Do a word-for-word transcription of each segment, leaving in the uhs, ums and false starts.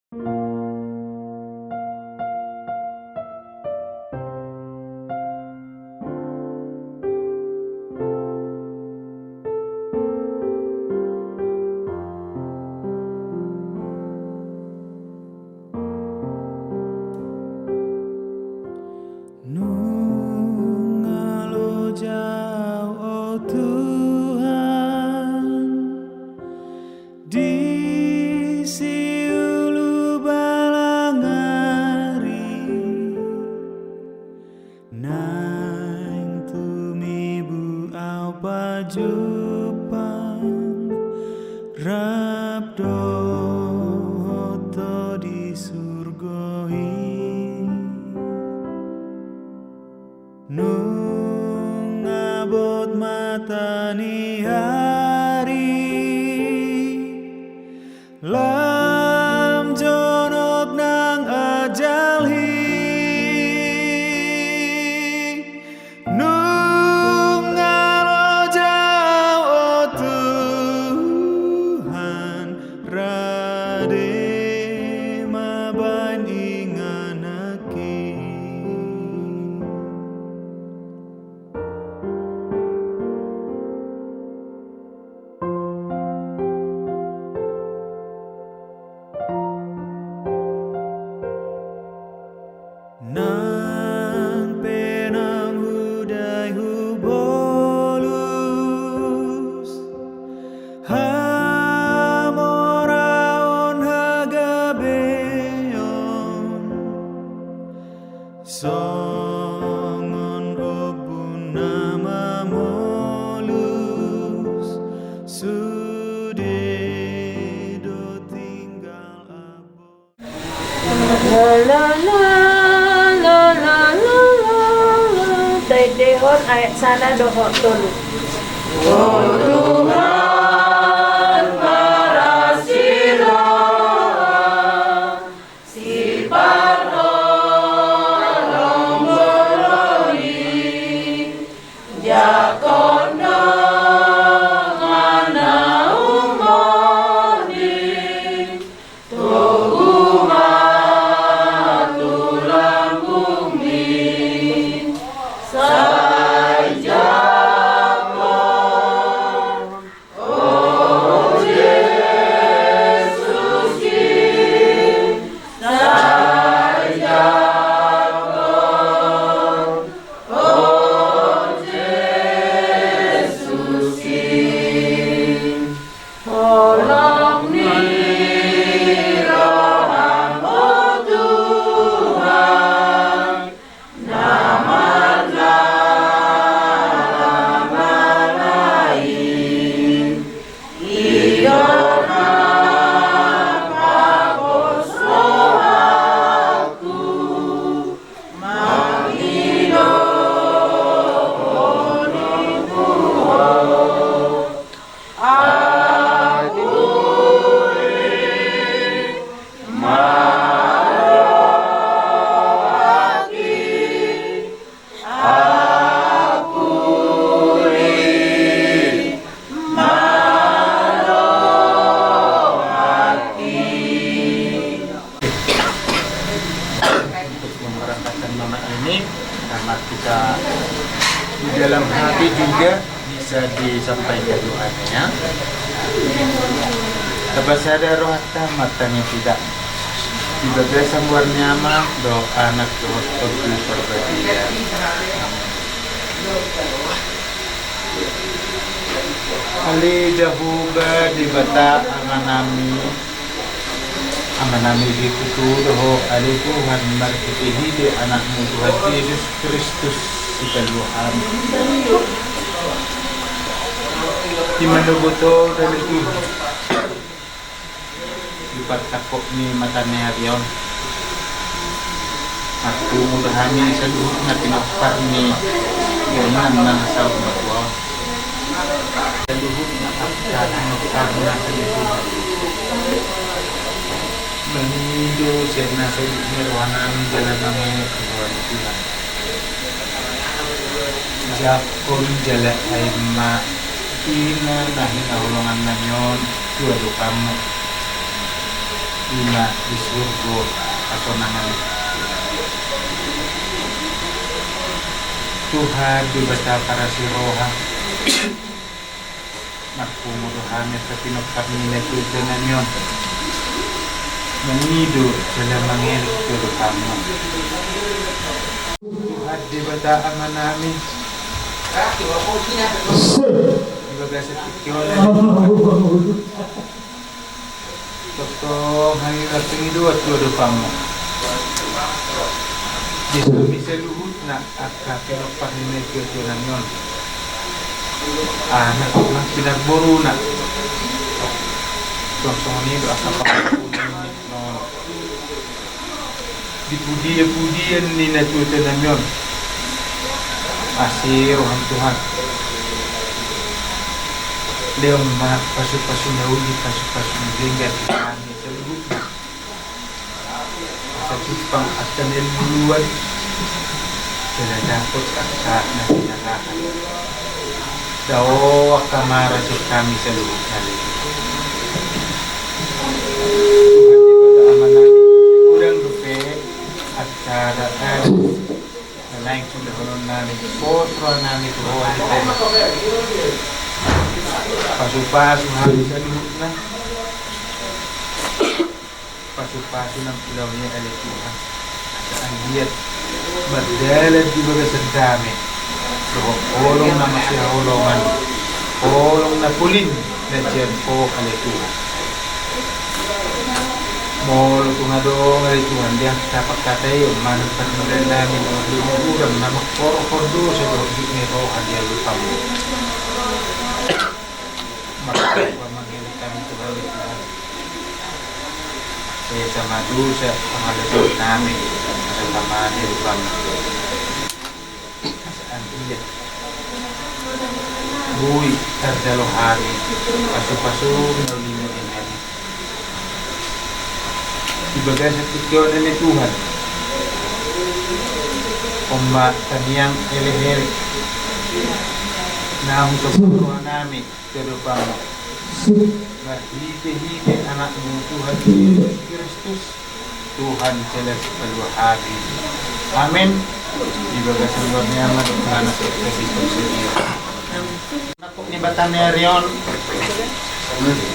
Nunga loja au, o Tuhan, di siulu balang ari, naeng tumibu au pajumpang rap dohot Ho di surgo i. Nunga bot mata ni ari, lam jonok nang ajal i. Nunga loja au, o Tuhan, rade ma baen inganan i. Nang pe naung hudai hubolus, hamoraon hagabeon, songon ombun na mamolus, sude do tinggal abot. La, la, la. Taendehon ayat sada dohot tolu. O Tuhan, parasiroha, siparholongholong i, jangkon dongan na humorip, togu ma tu lambungmi, sai jangkon. O Jesus i, sai jangkon. O Jesus i, holong ni roham, o Tuhan, na marlama-lama i, i do na pos rohangku mangido holongku. Ho, ampuli ma rohangki, ampuli ma rohangki. Untuk memberangkatkan mama ini, karena kita di dalam hati juga bisa disampaikan doanya. Tapasada rohanta martangiang hita. Di bagasan goar ni Ama dohot Anak dohot Tondi Porbadia. Amin. Ale Jahowa Debata Amanami, Amanami di hutu dohot ale Tuhan, marhitehite Anakmu Tuhan Jesus Kristus, sitaluhon hami. Di manogot Ho ale Tuhan, di partangkok ni mata ni ari on, marpungu do hami saluhutna pinompar ni dongan na saur matua on. Saluhutna angka pinompar na saluhutna. Mangido sian na saluhutna rohanami jala mangido roha ni Tuhan. Jangkon jala baen ma ina na hinaholongan nami on tu adopanmu. i ma di surgo hasonangan. Tuhan Debata parasi roha, marpungu do hami angka pinompar ni na tuatua nami on, mangido jala mangelek tu adopanmu. Tuhan Debata Amanami, di bagasan tingki on, tongtong hami marpangidoan tu adopanmu. Di hami saluhutna angka pinompar ni na tuatua nami on, anak nang pinarboruna, tong songon i do angka pangapulna on di pudianpudian ni na tuatua nami on. Asi roham Tuhan, lehon ma pasupasu na uli, pasupasu na denggan di hami saluhutna. Asa jumpang angka na luluan, jala dapot angka na pinarahan. Dao angka marasi hami saluhutna. Tuhan Debata Amanami, godang dope acara na naeng sundahononnami, pos rohanami tu Ho ale Tuhan. Pasupasu hami saluhutna. Pasupasu nang ulaon i ale Tuhan, asa anggiat mardalan di bagasan dame dohot holong na masihaholongan, holong na polin na sian Ho ale Tuhan. Molo tung adong ale Tuhan di angka pangkataion manang parnidaan nami na marlimo hurang na mangkorhon dosa dohot buhit ni roha di adopanmu, marhua mangelek hami tu Ho ale Tuhan. Sesa ma dosa pangalaosion nami, asa tama di adopanmu. Asa anggiat boi tarjalo hami pasupasum na uli nami di bagasan tingki on ale Tuhan. On ma tangiang elekelek na hutopot rohanami tu adopanmu, marhitehite Anakmu Tuhan Jesus Kristus, Tuhan jala Sipalua hami. Amen. Di bagasan goar ni Ama dohot Anak dohot Spiritus Santo. Nangkok ni Debata ni ari on,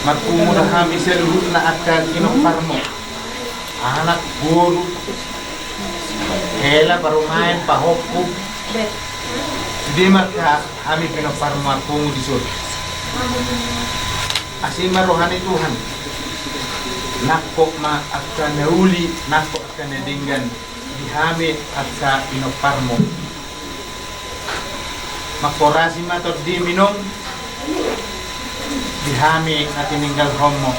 marpungu do hami saluhutna angka pinomparmu, anak, boru, hela, parumaen, pahompu. Sude ma angka hami pinomparmu marpungu dison. Asi ma roha ni Tuhan. Nangkok ma angka na uli, nangkok angka na denggan di hami angka pinomparmu. Mangkorasi ma tondimi on di hami na tininggalhonmu.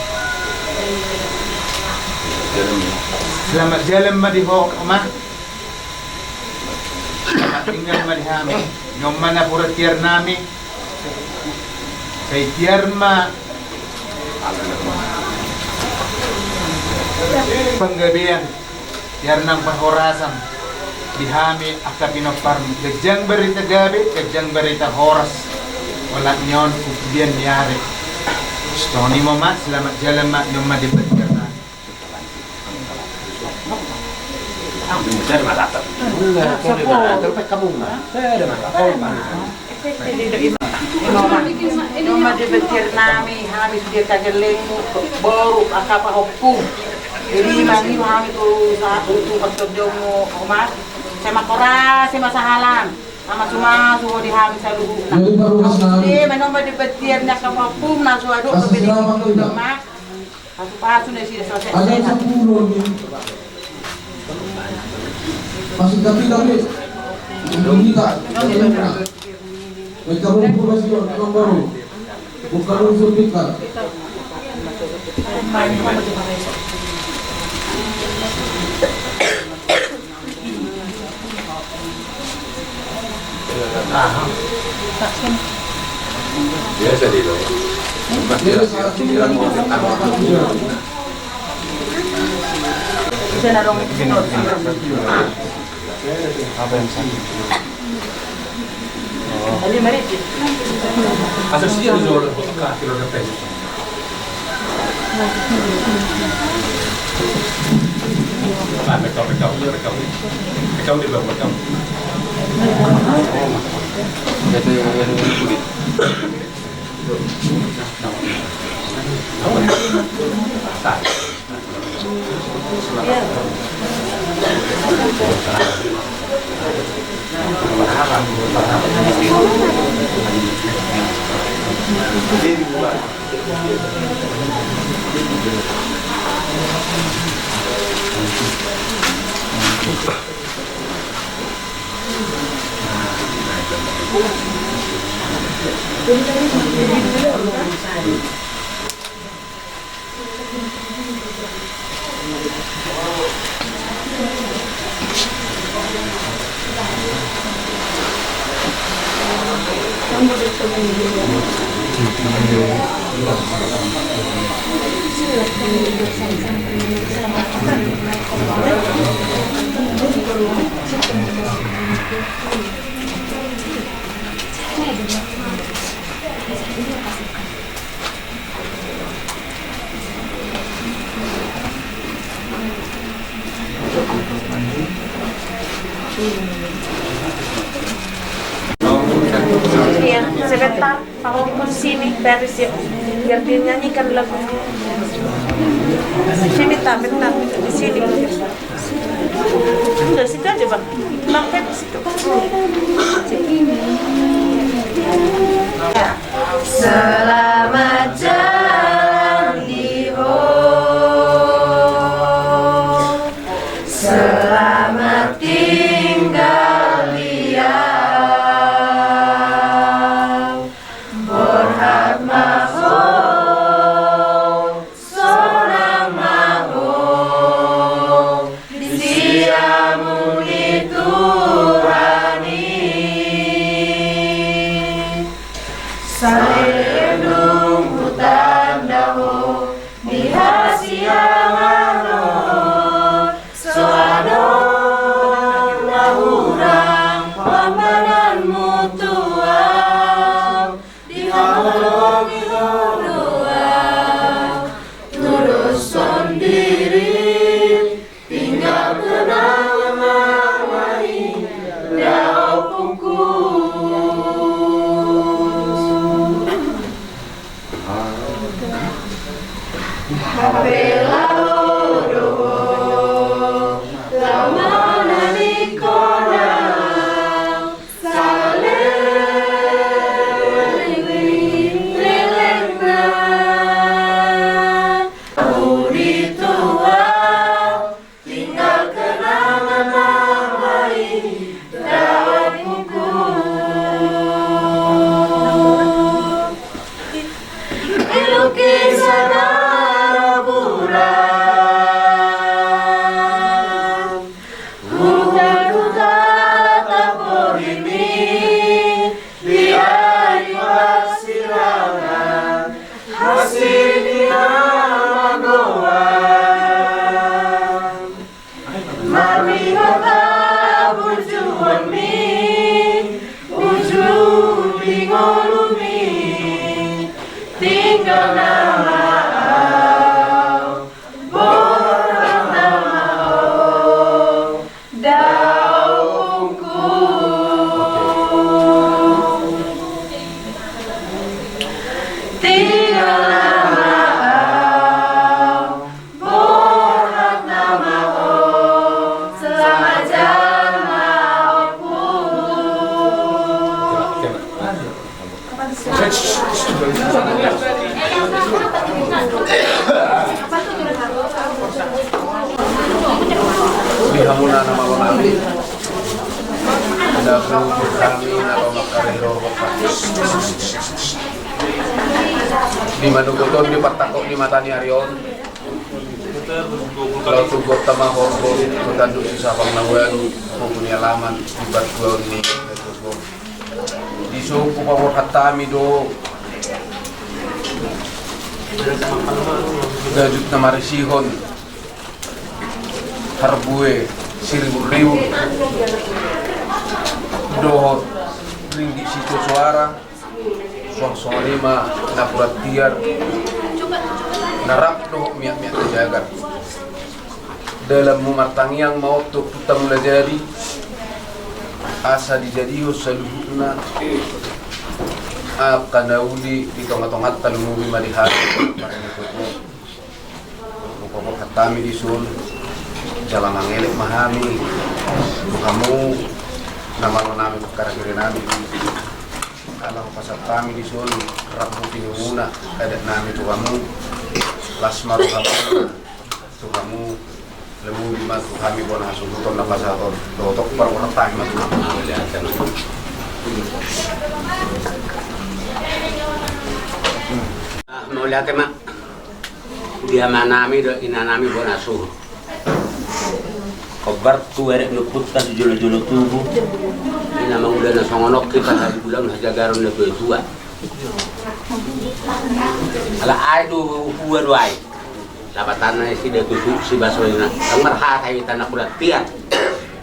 Selamat jalan ma di ho, Oma. Selamat tinggal ma di hami. On ma napuran tiar nami. Sai tiar ma panggabean, tiar nang parhorasan di hami angka pinomparmu. Ganjang barita gabe, ganjang barita horas. Olat ni on pupudian ni ari. Songon i ma, selamat jalan ma, on ma di bagasan. Ima, ima di betiar nami, hami sude angka gellengmu, boru, angka pahompu. Jadi mangido hami tu sa-, tu partondimu, Oma. Sai mangkorasi ma sahalam. Mamasu-masu ho di hami saluhutna. Ima, ima di betiar ni angka pahompum na so adong dope di tingki on, Oma. Pasu-pasu nasida so sesa. Ada sepuluh ni. Masih tapi, tapi. Ini tak. Mereka mau informasi, orang baru. Bukan unsur kita. Biasa dia dong. Tempat dia, dia, dia mau. Apa yang sakit? Oh. Asal sih dia jual kaki lo dapat. Iya, sebentar, Pak Om, sini, Paris ya. Biar dia nyanyikan lagu. Sini, tak, bentar, di sini. Udah, situ aja, Bang. Bang, Feb, situ. Selamat jalan di ho. Selamat tinggal di au. Borhat ma ho. Sonang ma ho di siamun ni Tuhan i. Sahali dung hutanda ho di hasiangan on, so adong na hurang pambahenanmu tu au. Dihaholongi ho do au, tudoshon diri, tinggal kenangan ma i, da ompungku. Hape laho do ho, laho manadingkon au. Saleleng ni lelengna. Uli tu au, tinggal kenangan ma i, da ompungku. Ilukis na nabulan. Huta-huta taporini, di ari parsirangan, hasirik ni na magoan. Mamingot haburjuonmi, burju di ngolumi, tinggal nama au. Borhat nama ho, da ompungku. Tinggal nama au, borhat nama ho, selamat jalan ma ompungku. Di hamuna na malo nami, na bungkut hami na lomak kare rohok. Di manogot on, di partangkok ni mata ni ari on, laho tu gotta ma horbo, tu tanduk si sapang na ualu, maupun ni alaman, di partuaon ni. Di son hupaborhat hami do gajut na marisihon, harbue siribu-ribu, dohot ringgit sitio soara, suang songon i ma napuran tiar, na rap dohot miak-miak na jagar. Dalanmu martangiang ma on tu Ompunta Mulajadi, asa dijadihon saluhutna angka na uli di tongatonganta, lumobi ma di hami parnikutu. Manggokhon hami dison, jala mangelek ma hami tu hamu na malo nami, pangkarahiri nami. Ala hupasahat hami dison rambu tinimuna adat nami tu hamu. Las ma rohamuna tu hamu, lumobi ma tu hami bona hasuhuton na pasahaton. Dohot parborat hami ma tu hamu. Ah, mauliate ma di amanami dohot inanami bona suhut. Hombar tu adat ni ompunta sijolojolo tubu, i na mangula na songon on, hita habibulan hajagaron na tuatua. Ala ai do hua do ai. Lapatanna i si datu si baso ina. Ndang marhata hita na hurang tiar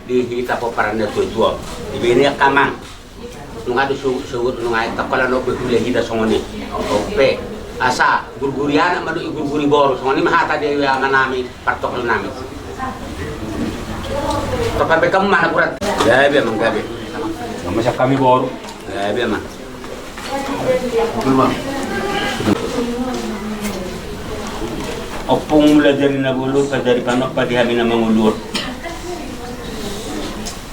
di hita pomparan na tuatua. Di bini angka amang. Nunga do su-, suhut nunga i, tangkola na umbe hula hita songon i. Ope. Asa gurguri anak ma do i gurguri boru, songon i ma hata di amanami, partokol nami. Topar be kam mana kurat. Gabe amang gabe. Nama siap hami boru. Gabe amang. Ompung Mulajadi Nabolon, pajadi panompa di hami na mangolu on.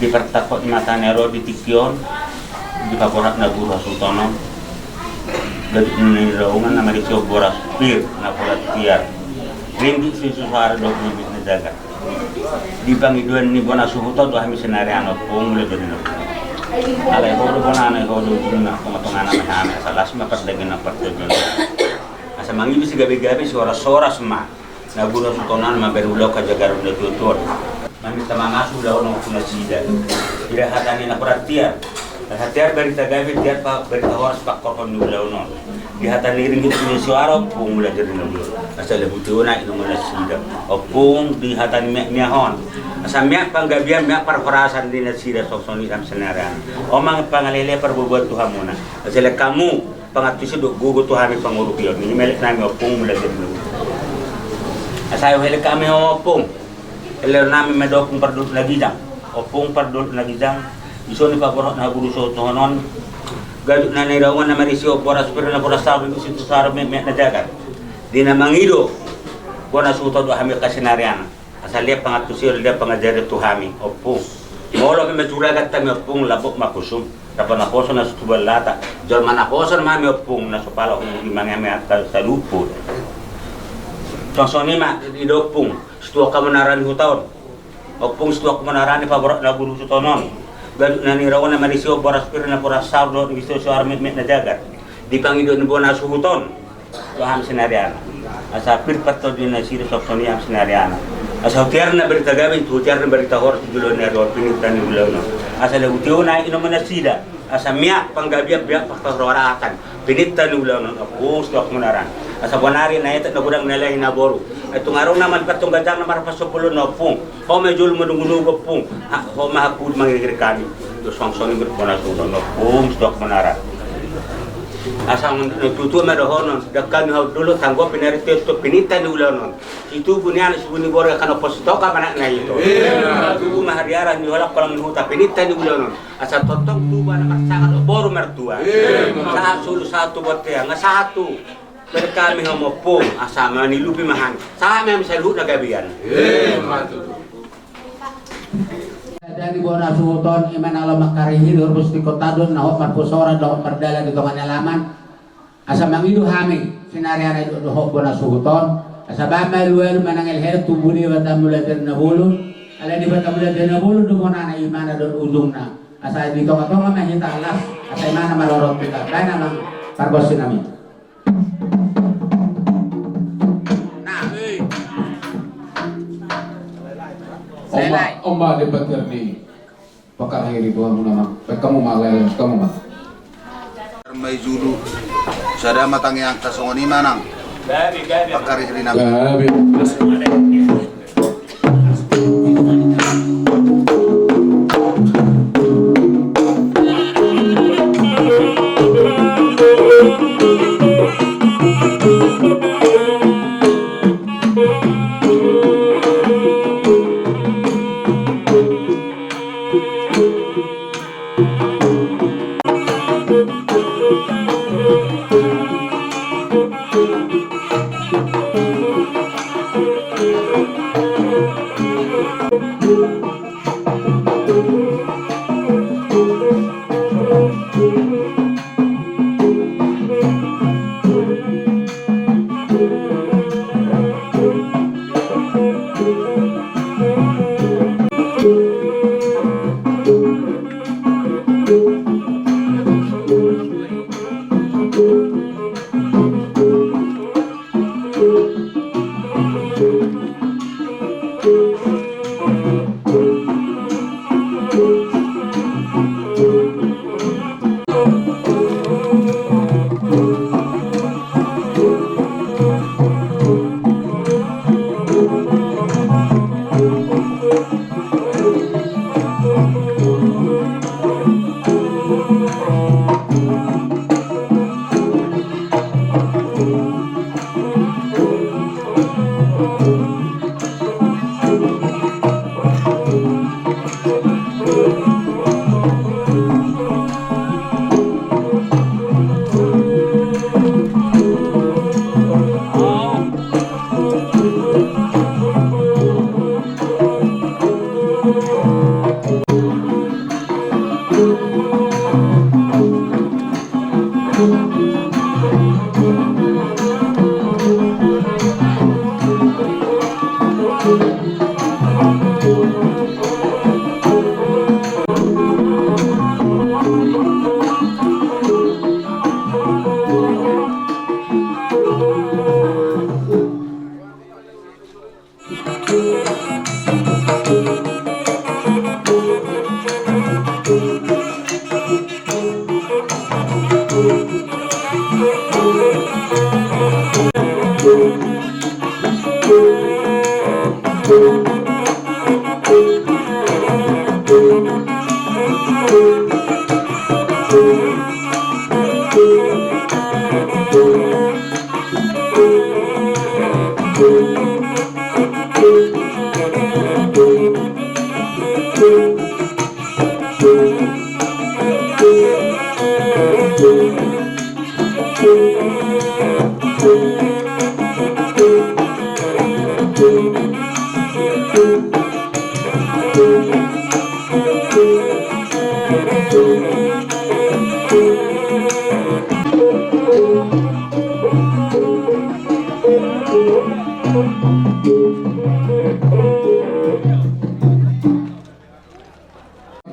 Di partangkok ni mata ni ari on di tingki on, di paborhat na guru hasuhuton on, gabe niraongan na marisi on boras pir na pola tiar, ringgit sitio soara dohot ringgit na jagar. Di pangidoan ni bona suhut on do hami sinariana Ompung Mulajadi Nabolon. Alai ho do bonana, ho do ujungna, tongatongana ma hami, asa las ma pardaginanna, pardaginanna. Asa mangido sigabegabe, sihorahoras ma na guru hasuhuton on mambahen ulaon hajagaron na tuatua on. Maminta ma masu ulaon on tu nasida. Di hata ni na hurang tiar, hata tiar barita gabe, tiar pa-, barita horas pangkorhon ni ulaon on. Di hata ni ringgit sitio soara Ompung Mulajadi Nabolon, asa laho tio na inomon nasida Ompung, di hata ni miakmiak on, asa miak panggabean, miak parhorasan di nasida songon i hami sinariana. On ma pangalehon parbue-buean tu hamuna, asa lehon hamu pangantusion dohot gogo tu hami pangurupion ni elek nami Ompung Mulajadi Nabolon. Asa huelek hami hamu Ompung, elek nami ma do Ompung Pardolok na ginjang. Ompung Pardolok na ginjang, dison di paborhat na guru hasuhuton on, gabe niraongan na marisi on boras pir na pola saur, sitio soara miakmiak na jagar. Di na mangido bona suhut on do hami angka sinariana. Asa lehon pangantusion, lehon pangajarion tu hami Ompung. Molo pe ma juragan hami Ompung, lambok ma husum. Rap ma naposo na so tubu lata, jolma naposo ma hami Ompung, na so pala hurang i mangeae angka saluhut. Songon i ma di Ompung, situan hamu na ra ni huta on. Ompung, situan hamu na ra ni paborhat na guru hasuhuton on, gabe niraongan na marisi on boras pir na pola saur dohot sitio soara miakmiak na jagar. Di pangidoan ni bona suhut on do hami sinariana. Asa pir partondion nasida songon i hami sinariana. Asa hutiar na barita gabe, hutiar na barita horas di joloan ni ari on, pinirta ni ulaon on. Asa laho tio na inomon nasida. Asa miak panggabean, miak parhorasan, pinirta ni ulaon on Ompung, situan hamu na ra ni. Asa bonari na etek na godang na lahi na boru. Ai tung adong na malipat tu ganjang na marpasombulan Ompung. Ho ma jolo manugunugu Ompung. Ho ma haku mangiring hami. Songon i ma bona suhut on Ompung, situan hamu na ra ni. Asa na tuatua ma dohonon, dang hami haut dolo tanggo pinari teto pinirta ni ulaon on. Situbu ni anak, situbu ni boru, angka na poso tongka ma anak na ito. Tubu ma hariara ni holang, holang ni huta, pinirta ni ulaon on. Asa tongtong tubu anak marsangap, boru martua. Sahat solu, sahat tu bontean, nga sahat tu. Berkami hamu Ompung, asa manilupi ma hami. Sahat ma hami saluhutna gabean. Ima tutu. Jadi bona suhut on, ima na laho mangkarihiri, horbus di kota don, na hot marpusoran, na hot mardalan di tonga ni alaman. Asa mangido hami sinariana dohot bona suhut on. Asa bahen ma alualu manang elhel tu Debata Mulajadi Nabolon. Alai Debata Mulajadi Nabolon do bonana, imana dohot ujungna. Asa di tongatonga ma hita las, asa imana marorot hita. Bahen amang pargonsi nami. Nah. Oma, oma di patir ni. Pangkarahiri tu hamu na ma. Bahen hamu ma, lele hamu ma. Mai julu. Sada ma tangiangta, songon i ma nang. Pangkarahiri nami.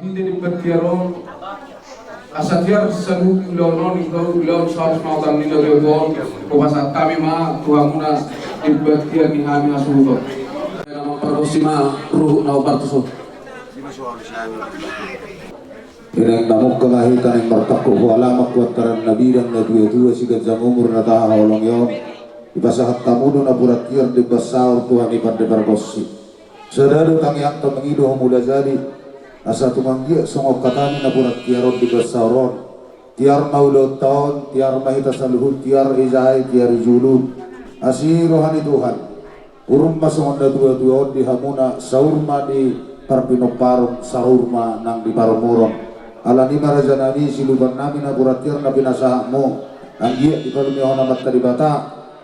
Inde di batiar on, asa tiar saluhut ulaon on, ingkon ulaon saur maota ni na tuatua on, hupasahat hami ma tu hamuna di batiar ni hami hasuhuton. Nama pargonsi ma ruhut na hombar tuson. Naeng na mungka ma hita naeng martangkup hu alaman hu pantaran na bidang na tuatua siganjang umur na tahaholongi on. Dipasahat hamu do napuran tiar di umbahen saur tu hami pande pargonsi. Sada do tangiangta mangido hamu Raja i, asa tung anggiat songon hata ni napuran tiar on di umbahen saur on. Tiar ma ulaonta on, tiar ma hita saluhut, tiar i jae, tiar i julu. Asi roha ni Tuhan. Urum ma songon na tuatua on di hamuna, saur ma di parpinomparon, saur ma nang di parumuron. Alani i ma raja nami, silupan nami napuran tiar na pinasahatmu, anggiat dipalumehon Amanta Debata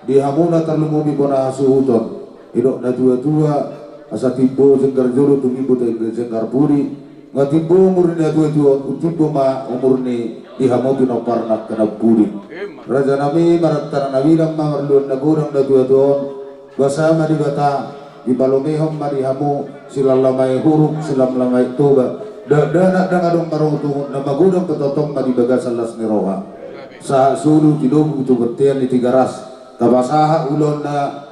di hamuna tarlumobi bona hasuhuton. Didok na tuatua, asa timbo jenggar jolo, tumimbo jenggar pudi. Nga timbo umur ni na tuatua on, tung timbo ma umur ni di hamu pinompar nangkin na pudi. Raja nami, marantara na bidang ma marluan na godang na tuatua on. Basa ma Debata, dipalumehon ma di hamu silamlama i huruk, silamlama i toba. Dakdanak ndang adong marungutungut, na magodang pe tongtong ma di bagasan las ni roha. Sahat solu Tidobu tu bontean ni Tigaras, tapasahat ulaon na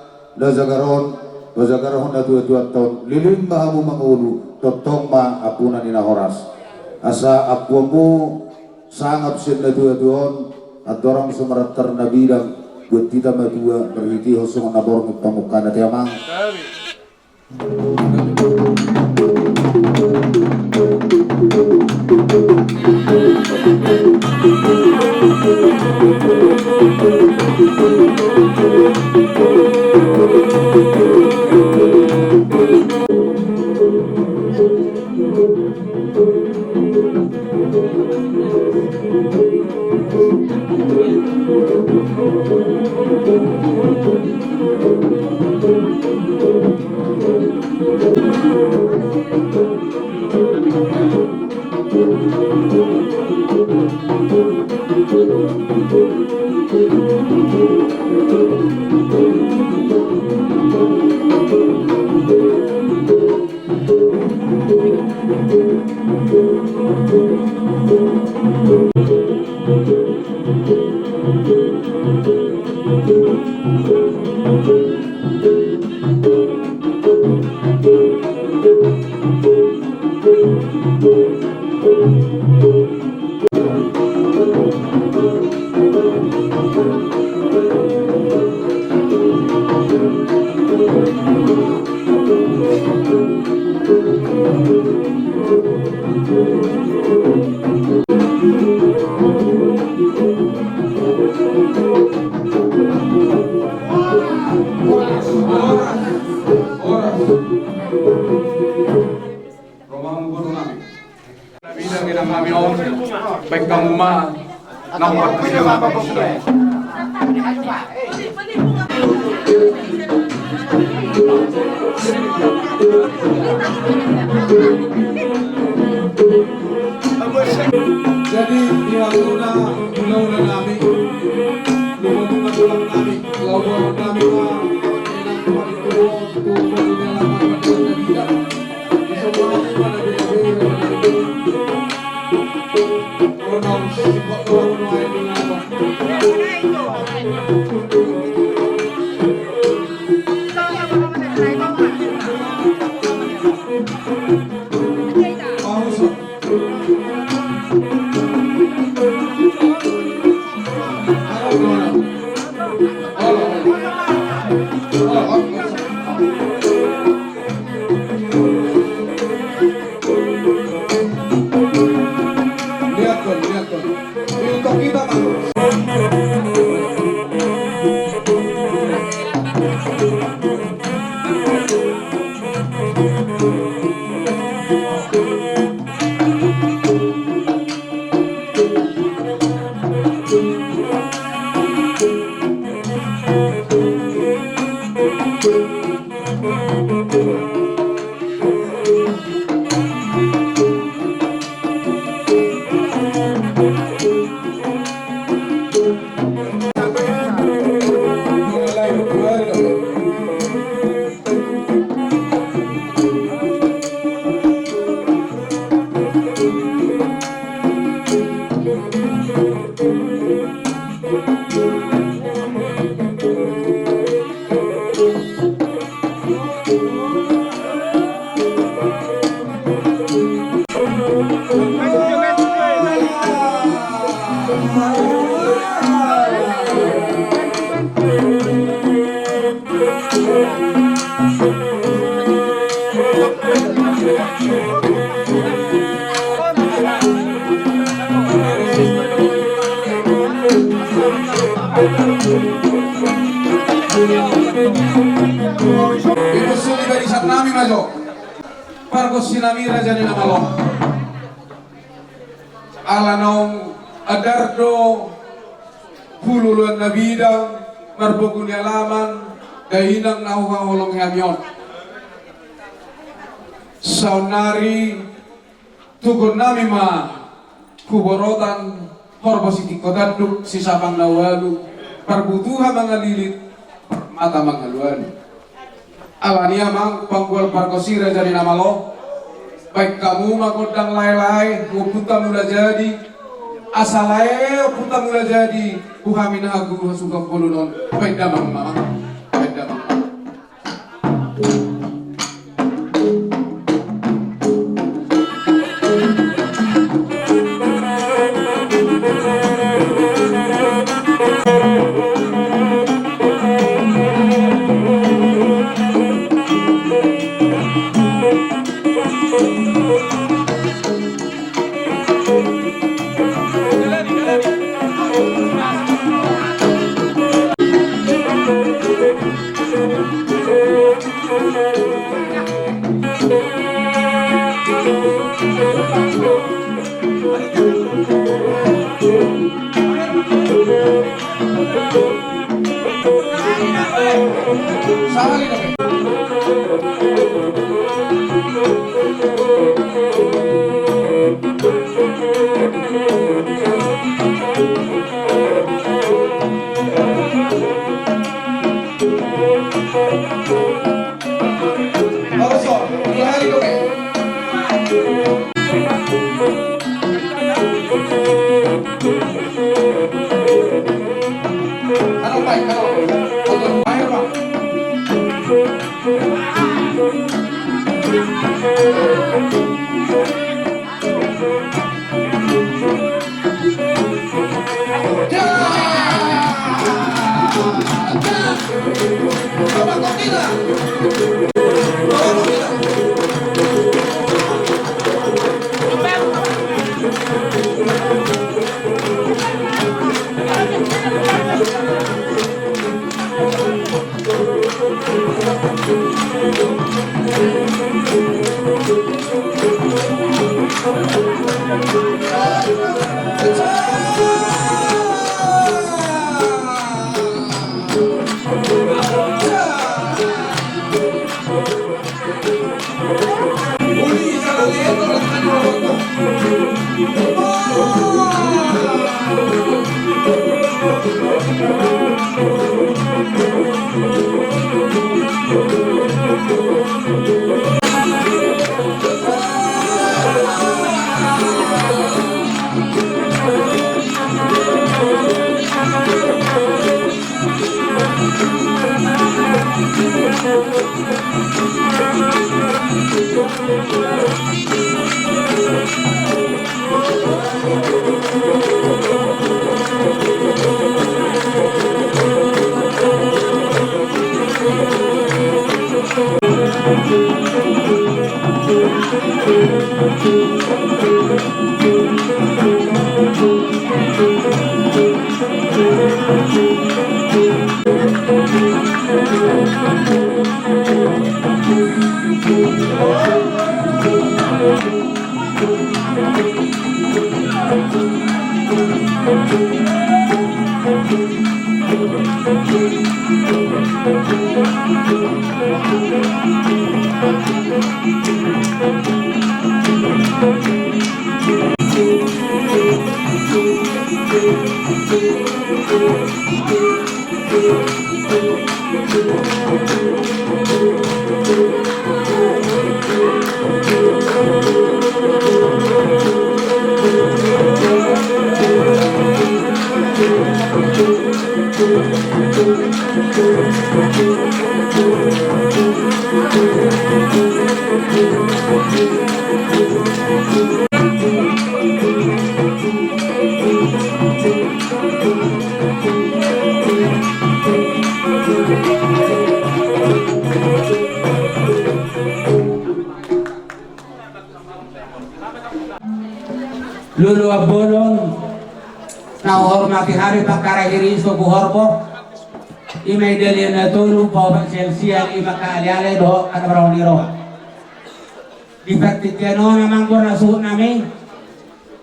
jagar on, pajagarhon na tuatuanta on, leleng ma hamu mangolu, tongtong ma ampunan ni na horas. Asa ampuanmu sangap sian na tuatua on, andorang so marantara na bidang, buat hita matua, marhitehon songon na borngin pamungkana, te amang. Romamu boru nami. Nami dang inang nami on, baen hamu ma. Nang buat video apa? Jadi, di waktu na, di waktu na nami, di waktu na tulang nami, lalu nami ma, inang nami, tu, tu, tu, tu, tu, tu, tu, tu, Ibu suli barisan nami ma jo. Pargonsi nami raja ni na malo. Ala naung andar do hululuan na bidang, marbogu ni alaman, dainang na huhaholongi hami on. Saonnari tugon nami ma huborotan horbo sitingko tanduk sisapang na ualu, parbutuha mangalilit, mata mangalualu. Alani i amang panggual pargonsi raja ni na malo, baen hamu ma gondang laelae, ngompunta Mulajadi, asa lae ompunta Mulajadi, tu hami na haguru hasuhuton bolon on, baen damang ma amang, baen damang ma. Luluan bolon na huhormati hami, pangkarahiri, sogo horbo. I ma i dalihan na tolu, paopat sialsial, i ma angka aleale dohot angka na marhaha ni roha. Di partingkian on, amang, bona suhut nami,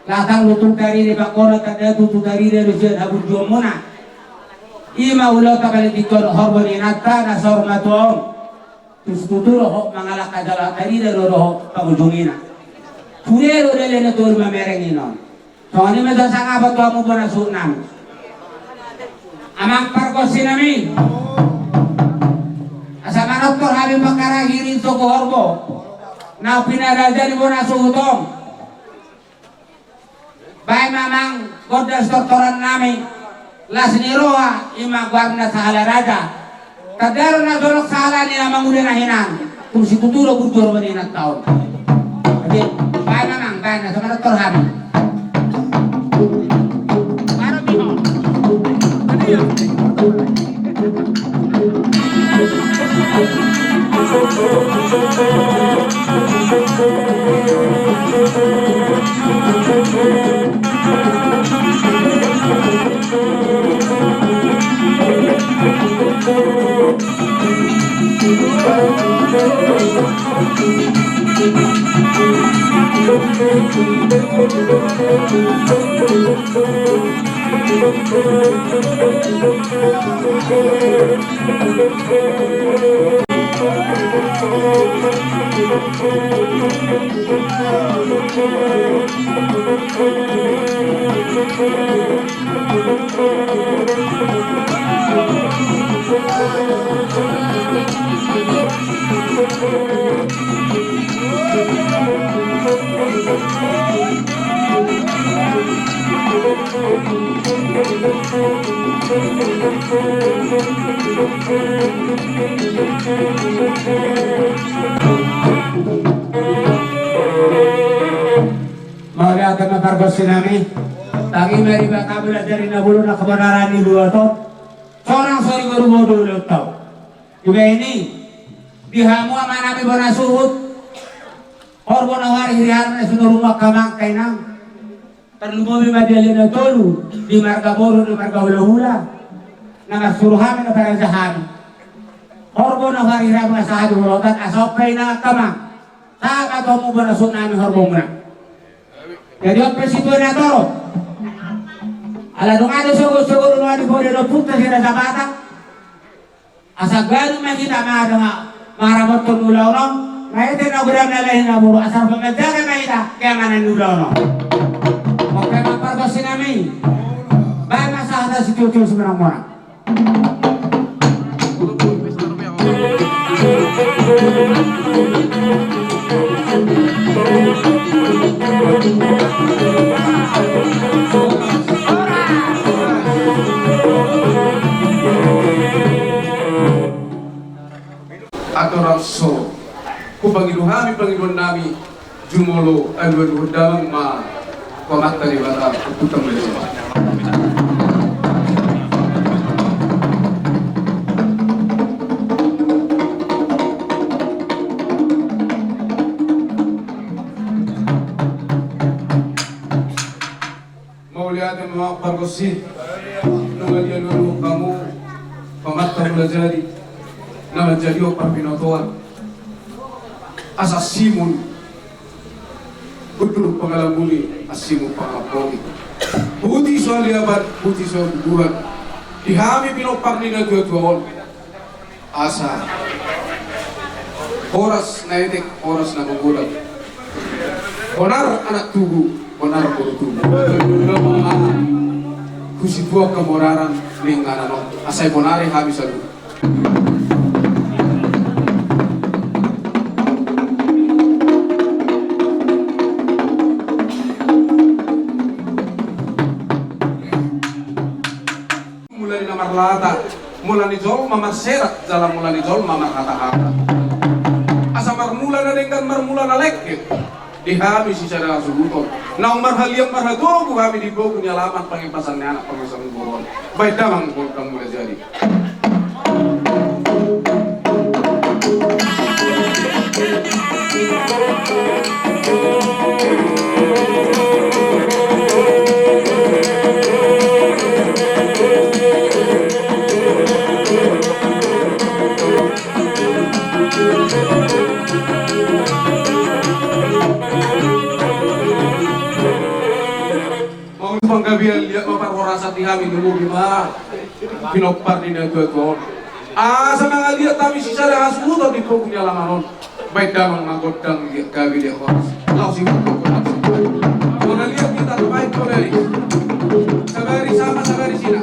latang lutung tarida, bangkona tanda tutu tarida do sian haburjuonmuna. I ma ulaonta paling tingki on, horbo ni inanta na saur matua on. Tu situtu dohot mangalangka jala tarida do dohot pangujungina. Sude do dalihan na tolu mamereng i non. Songon i ma jala sangapan tu hamu bona suhut nami. Amang pargonsi nami, asa manortor hami, pangkarahiri, sogo horbo, na pinaraja ni bona suhut on. Baen ma, amang, gondang sitortoran nami, las ni roha, i ma goarna Sahala Raja. Tanda do na jolok sahala ni amang uda na hinan. Tung situtu do burju horbo ni inanta on. Jadi, baen ma, amang, baen, asa manortor hami. Mauliate ma pargonsi nami. Tagi ma Debata, bula jari na bolon, na kebenaran ni luat on. Sonang sorigoru modul lotau. Iba ini di hamu amang nami bona suhut. Horbo na huarihiri hami na sinurumu, angka amang, angka inang. Tarlumobi ma di ale na tolu, di marga boru, di marga hulahula, na marsuru hami, na paraja hami. Horbo na huarihiri hami, na sahat di hulahutan, asa on pe inang, angka amang, sahat ma tu hamu bona suhut nami horbomuna. Jadi on pe situa na torop. Ala dung adong sogo-sogo, dung adong poda do punta si Raja Batak. Asa ganup ma hita mangaramothon ulaon on, na ete na godang, na lahi na boru, asa pamanjaga ma hita keamanan ni ulaon on. Oke, amang pargonsi nami. Baen ma sahata situtu simonang-monang. Atur angso, hup Pangido hami, pangidoan nami, jumolo alualuhon damang ma tu Amanta Debata. Huhut ma i. Mauliate ma, pargonsi. Nunga dialualuhon hamu Amanta Mulajadi na manjadihon parbinotoan, asa simun hundul pangalambuli, asimun pangalambohi. Puji so haliapan, puji so bubuhan. Di hami pinompar ni natuatua on, asa horas na etek, horas na magodang. Bonar anak tubu, bonar boru tubu. Husituak hamu raran ni inganan on, asa ibonari hami saluhut. Mula ni na marlata, mula ni jolma marserak, jala mula ni jolma marhatahata. Asa marmula na denggan, marmula na lengket. Di hami sisada hasuhuton, naung marhaliang marhatogu hami di pogu ni alaman, pangipasan ni anak, pangipasan ni boru on. Bahen damang, Amanta Mulajadi. Mauliate panggabean, liat ma parhorasan di hami, lumobi ma pinompar ni natuatua on. Asa mangaliat hami sisada hasuhuton di pogu ni alaman on. Bahen damang ma gondang, liat gabe, liat horas. Laos i ma gondang. Mangaliat hita, bahen tu baris. Sabaris sama, sabaris ina.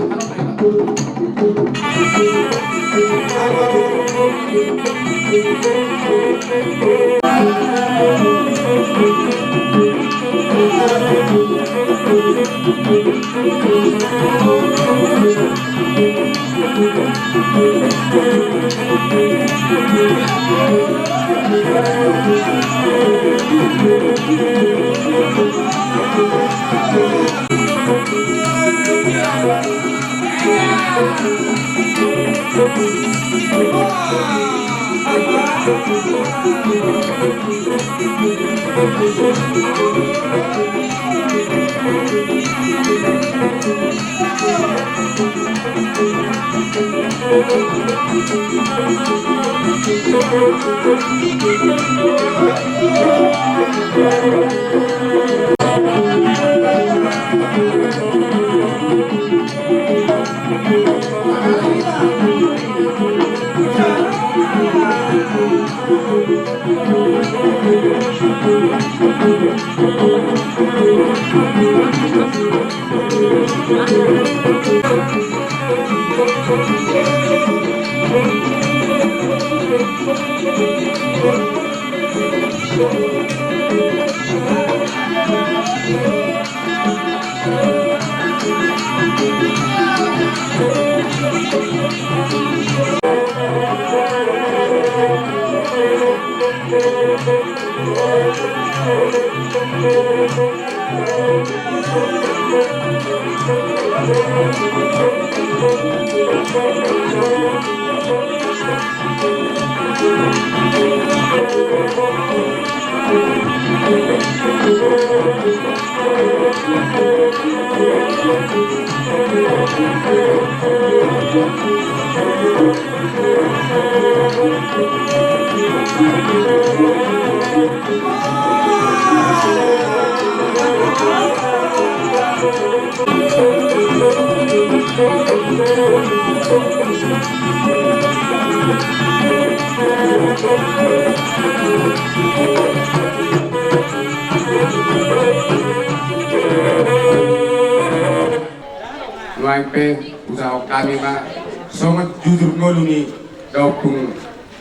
Nuaeng pe hujahahon hami ma songon jujur ngolu ni daompung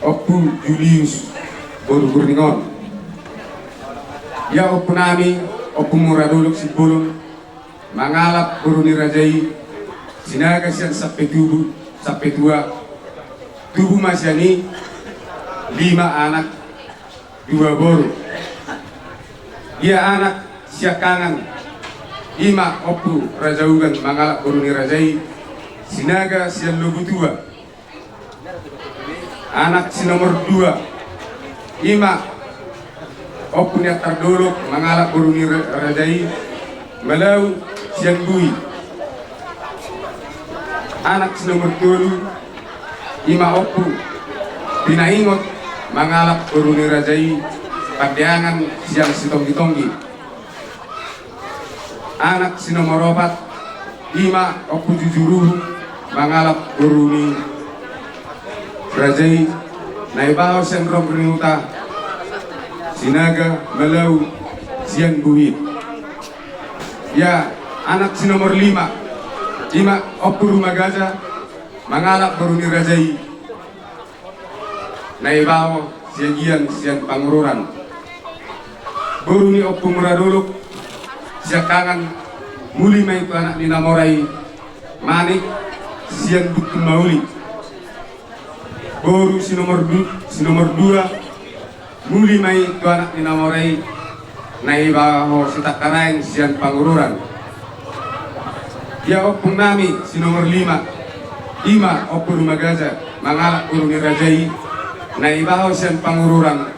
Ompu Julius boru Gurning on. Ia ompu nami, Ompu Muradolok Simbolon, mangalap boru ni raja i, sinaga sian sampe tubu, sampe tua, tubu ma sian i lima anak, dua boru. Ia anak siangkangan, ima Ompu Raja Ugan mangalap boru ni raja i, Sinaga sian Lobutua. Anak si nomor dua, ima Ompu ni Antar Dolok mangalap boru ni ra-, raja i, Malau sian Bui. Anak si nomor tolu, ima Ompu Pinaingot mangalap boru ni raja i, Pandeangan sian Sitonggi-tonggi. Anak si nomor opat, ima Ompu Jujuruhung mangalap boru ni raja i, Naibaho sian Rongkuniuta, Sinaga, Malau sian Bui. Ia anak si nomor lima, ima Ompu Rumagaja mangalap boru ni raja i, Naibaho Siagian sian Pangururan. Boru ni Ompu Muradolok siangkangan, muli ma i tu anak ni na mora i, Manik sian Buttung Mauli. Boru si nomor du-, si nomor dua, muli ma i tu anak ni na mora i, Naibaho Sitangkaraeng sian Pangururan. Ia ompung nami si nomor lima, ima Ompu Rumagaja mangalap boru ni raja i, Naibaho sian Pangururan,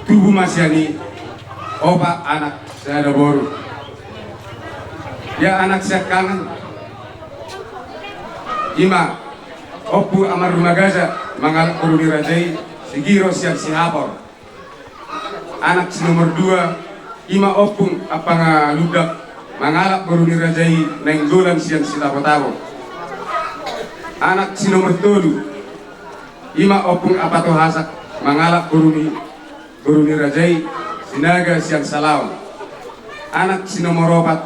tubu ma sian i opat anak sada boru. Ia anak siangkangan, ima Ompu Amar Rumagaja mangalap boru ni raja i, Sigiro sian Sihapor. Anak si nomor dua, ima Ompung Ampangalundak mangalap boru ni raja i, Nainggolan sian Sitabo-tabo. Anak si nomor tolu, ima Ompung Ampatuhasak mangalap boru ni, boru ni raja i, Sinaga sian Salaon. Anak si nomor opat,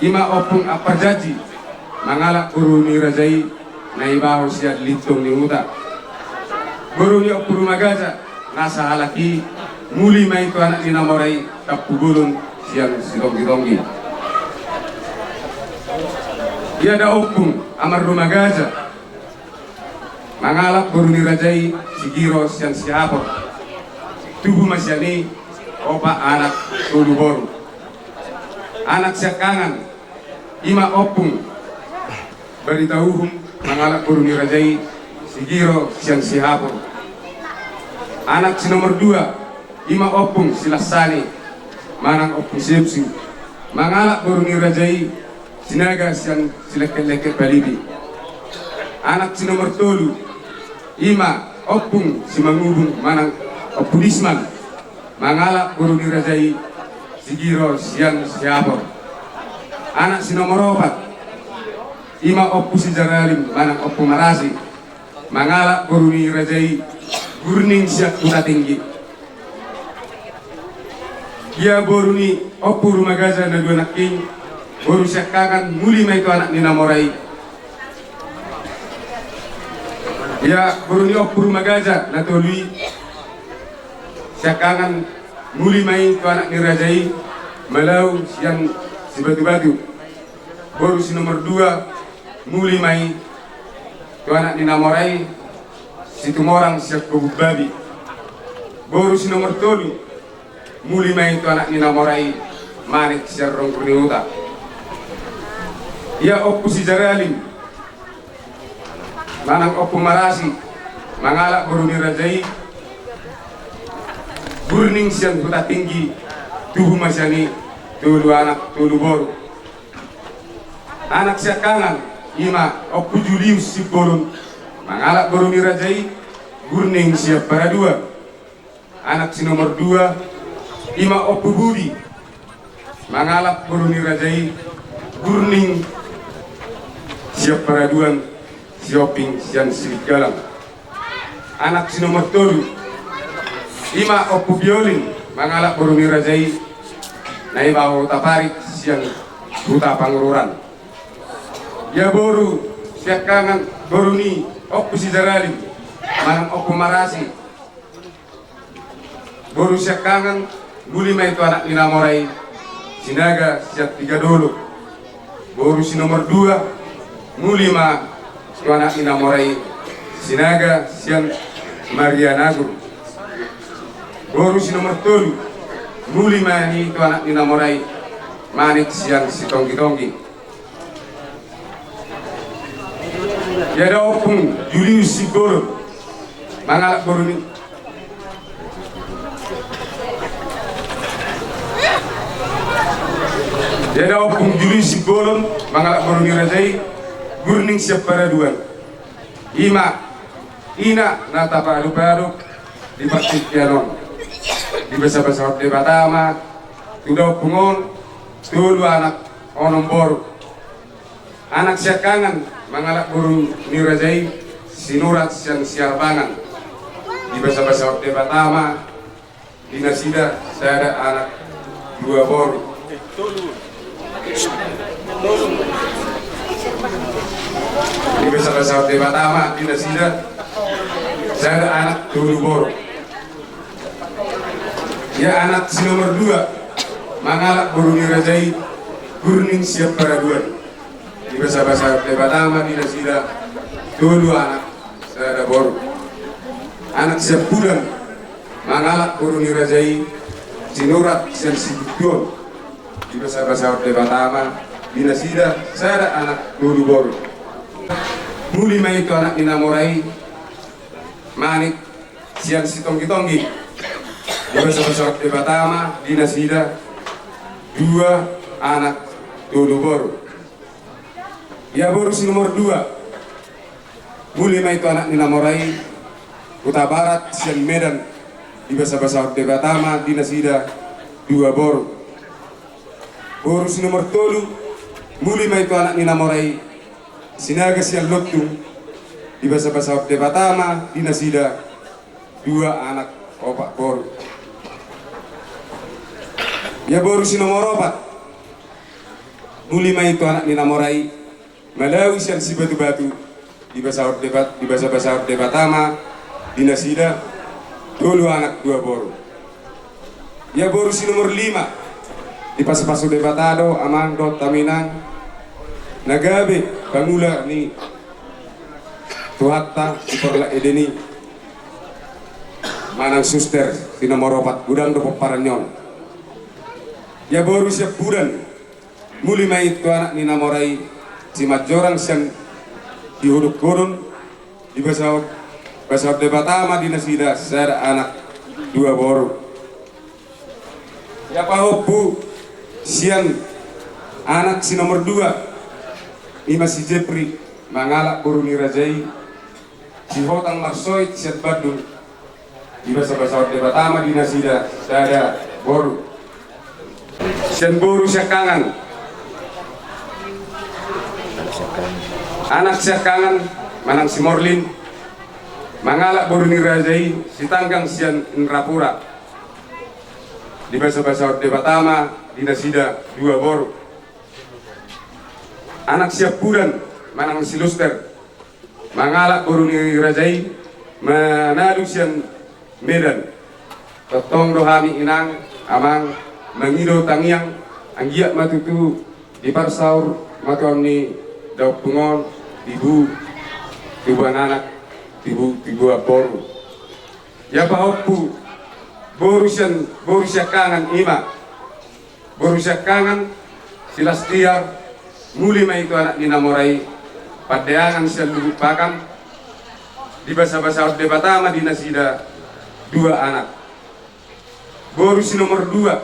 ima Ompung Amparjanji mangalap boru ni raja i, Naibaho sian Lintong ni Huta. Boru ni Ompu Rumagaja na sahalak i, muli ma i tu anak ni na mora i, Tampubolon sian Sitonggi-tonggi. Ia da Ompung Amar Rumagaja mangalap boru ni raja i, Sigiro sian Sihapor. Tubu ma sian i opat anak tolu boru. Anak siangkangan, ima Ompung Barita Uhum mangalap boru ni raja i, Sigiro sian Sihapor. Anak si nomor dua, ima Ompung Silassani manang Ompung Sepsu mangalap boru ni raja i, Sinaga sian Silengket-lengket Palipi. Anak si nomor tolu, ima Ompung Simangubung manang Ompu Disman mangalap boru ni raja i, Sigiro sian Sihapor. Anak si nomor opat, ima Ompu Sijaralim manang Ompu Marasi mangalap boru ni raja i, Gurning sian Huta Tinggi. Ia boru ni Ompu Rumagaja na dua nangkin, boru siangkangan, muli ma i tu anak ni na mora i. Ia boru ni Ompu Rumagaja na tolu i siangkangan, muli ma i tu anak ni raja i, Malau sian Sibatu-batu. Boru si nomor dua, muli ma i tu anak ni na mora i, Situmorang sian Gobuk Babi. Boru si nomor tolu, muli ma i tu anak ni na mora i, Manik sian Ronggur ni Huta. Ia Ompu Sijaralim manang Ompu Marasi mangalap boru ni raja i, Gurning sian Huta Tinggi, tubu ma sian i tolu anak tolu boru. Anak siangkangan, ima Ompu Julius Simbolon mangalap boru ni raja i, Gurning sian Paraduan. Anak si nomor dua, ima Ompu Budi mangalap boru ni raja i, Gurning sian Paraduan, Sihombing sian Siligalang. Anak si nomor tolu, ima Ompu Biolin mangalap boru ni raja i, Naibaho Taparik sian Huta Pangururan. Ia boru siangkangan, boru ni Ompu Sijaralim manang Ompu Marasi. Boru siangkangan, muli ma i tu anak ni na mora i, Sinaga sian Tigadolo. Boru si nomor dua, muli ma tu anak ni na mora i, Sinaga sian Maria Nagur. Boru si nomor tolu, muli ma i tu anak ni na mora i, Manik sian Sitonggi-tonggi. Ia da Ompung Julius Simbolon, mangalap boru ni. Ia da Ompung Julius Simbolon, mangalap boru ni raja i, Gurning sian Paraduan. I ma ina na tapaadu-adu di partingkian on. Dibasa-basahon Debata ma tu da Ompung on tolu anak, onom boru. Anak siangkangan mangalap boru ni raja i, Sinurat sian Siarbangan. Dibasa-basahon Debata ma di nasida sada anak, dua boru. Dibasa-basahon Debata ma di nasida sada anak, tolu boru. Ia anak si nomor dua mangalap boru ni raja i, Gurning sian Paraduan. Dibasa-basahon Debata ma di nasida tolu anak, sada boru. Anak siampudan mangalap boru ni raja i, Sinurat sian Sibutuon. Dibasa-basahon Debata ma di nasida sada anak, tolu boru. Muli ma i tu anak ni na mora i, Manik sian Sitonggi-tonggi. Dibasa-basahon Debata ma di nasida dua anak, tolu boru. Ia boru si nomor dua, muli ma i tu anak ni na mora i, Hutabarat sian Medan. Dibasa-basahon Debata ma di nasida dua boru. Boru si nomor tolu, muli ma i tu anak ni na mora i, Sinaga sian Lontung. Dibasa-basahon Debata ma di nasida dua anak, opat boru. Ia boru si nomor opat, muli ma i tu anak ni na mora i, Malawi sian Sibatubatu. Dibasa-, dibasa-basahon Debata ma di nasida tolu anak, dua boru. Ia boru si nomor lima, dipasupasu Debata do amang dohot hami inang, na gabe pangula ni Tuhanta di porlak ende i, manang suster si nomor opat, godang do pomparan ni on. Ia boru siampudan, muli ma i tu anak ni na mora i, Simanjorang sian Sihodongkodong. Dibasa-, basahon Debata ma di nasida sada anak, dua boru. Ia pahompu sian anak si nomor dua, i ma si Jepri, mangalap boru ni raja i, Sihotang Marsoit sian Bandung. Dibasa-basahon Debata ma di nasida sada boru. Sian boru siangkangan, anak siangkangan manang si Morlin, mangalap boru ni raja i, Sitanggang sian Indrapura. Dibasa-basahon Debata ma di nasida dua boru. Anak siampudan manang si Luster, mangalap boru ni raja i, Manadu sian Medan. Tongtong do hami inang, amang, mangido tangiang, anggiat ma tutu diparsaur matuaon ni da Ompung on, tibu, tibuan anak, tibu, tibuan boru. Ia pahompu boru sian, boru siangkangan, i ma boru siangkangan, si Lastiar, muli ma i tu anak ni na mora i, Pandeangan sian Lubuk Pakam. Dibasa-basahon Debata ma di nasida dua anak. Boru si nomor dua,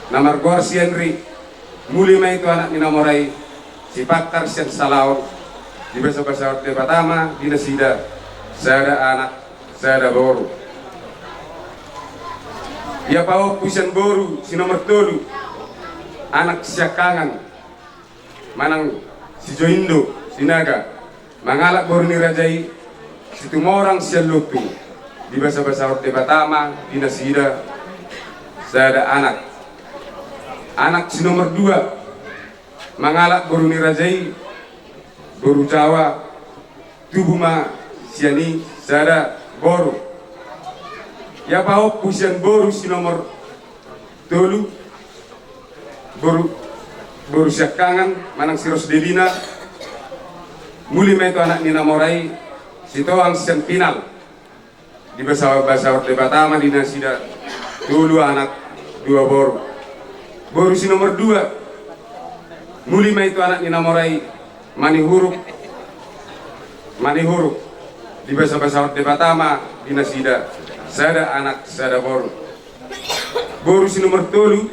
na margoar si Henry, muli ma i tu anak ni na mora i, Sipangkar sian Salaon. Dibasa-basahon Debata ma di nasida sada anak, sada boru. Ia pahompu sian boru si nomor tolu, anak siangkangan, manang si Joindo Sinaga, mangalap boru ni raja i, Situmorang sian Lontung. Dibasa-basahon Debata ma di nasida sada anak. Anak si nomor dua, mangalap boru ni raja i, boru Jawa, tubu ma sian i sada boru. Ia pahompu sian boru si nomor tolu, boru, boru siangkangan, manang si Rosdelina, muli ma i tu anak ni na mora i, Sitoang sian Pinal. Dipasahat-pasahat Debata ma di nasida tolu anak dua boru. Boru si nomor dua, muli ma i tu anak ni na mora i, Manihuruk, Manihuruk. Dipasahat-pasahat Debata ma di nasida sada anak sada boru. Boru si nomor tolu,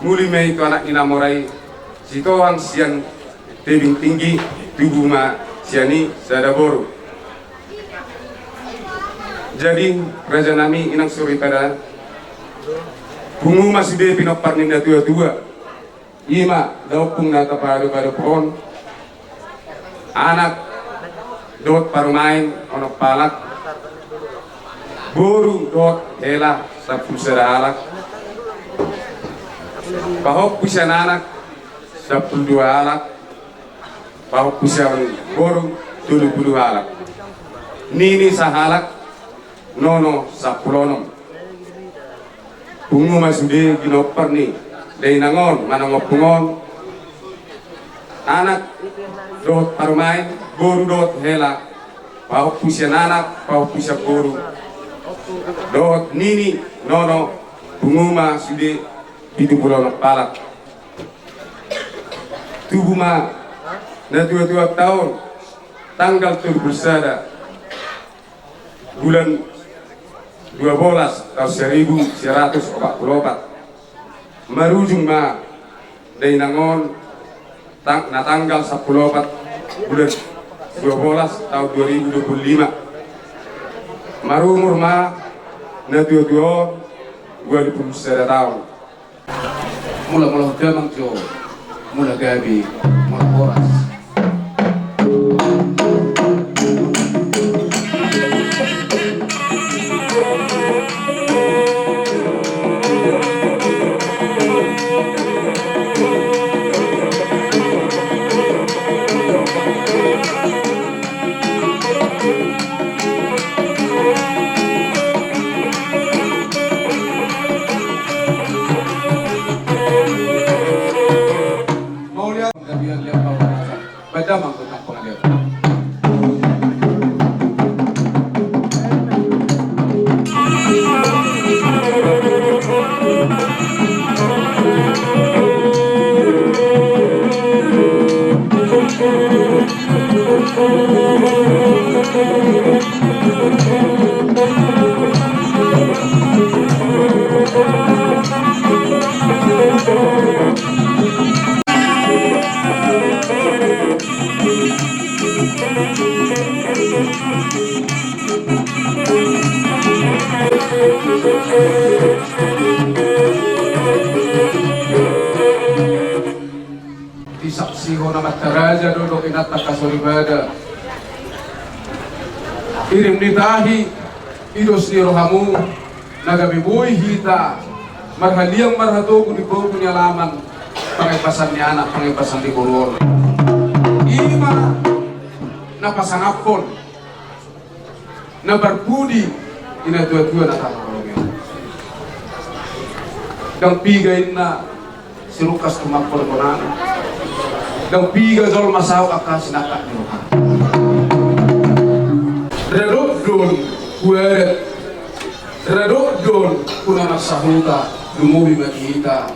muli ma i tu anak ni na mora i, Sitohang sian Tebing Tinggi, tubu ma sian i sada boru. Jadi, raja nami, inang soripada, pungu ma sude pinompar ni na tua-tua. I ma da ompung na tapaadop-adop on, anak dohot parumaen onom halak, boru dohot hela sampulu sada halak, pahompu sian anak sampulu dua halak, pahompu sian boru tolu pulu halak, nini sahalak, nono sampulu onom. Pungu ma sude ginompar ni dainang on manang ompung on, anak dohot parumaen, boru dohot hela, pahompu sian anak, pahompu sian boru, dohot nini, nono, pungu ma sude pitu pulu onom halak. Tubu ma na tua-tua taon, tanggal tolu pulu sada bulan dua bolas taon seribu sia ratus opat pulu opat. Marujung ma dainang on tang-, na tanggal sampulu opat bulan dua bolas taon dua ribu dua pulu lima. Marumur ma na tua-tua on ualu pulu sada taon. Mula-mula damang jo, mula gabe, mula horas. Mauliate. Disaksihon amanta raja do dohot inanta angka soripada. Irim ni tahi, idos ni rohamu, na gabe boi hita marhaliang marhatogu di pogu ni alaman, pangebasan ni anak, pangebasan ni boru on. I ma na pasangaphon na parpudi di na tua-tua na tahaholongi. Ndang piga inna sirungkas tumangkol bonana. Ndang piga jolma saut angka sinangkap ni roha. Radot do on hu adat, radot do on hu na marsahuta, lumobi ma di hita